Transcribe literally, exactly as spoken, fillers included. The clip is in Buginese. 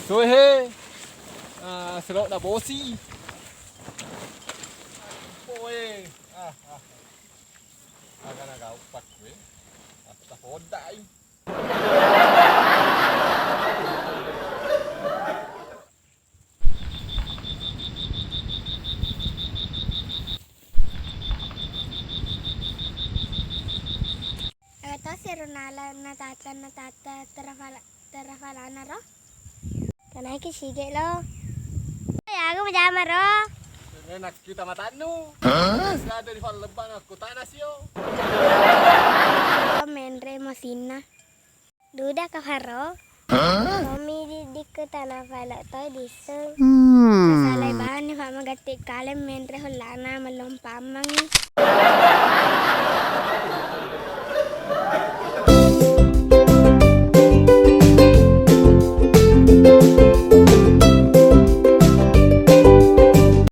Soehe. Ah, selok na bosi. Boe. Ah, ah. Agana gau pakku e. Aku tak podai. Aga to sero nala natata, natata terafala, terafalana ro? Tanaiki sige lo. Ya, aku majama ro. Enak kita matannu. Hah? Ada di fallebang aku tanah sio. Menre mosinna. Duda ka faro. Hah? Tommi di, di ke tanah pala toi diseng. Hmm. Masalah bani fa magatti kale menre hollana mellompamang.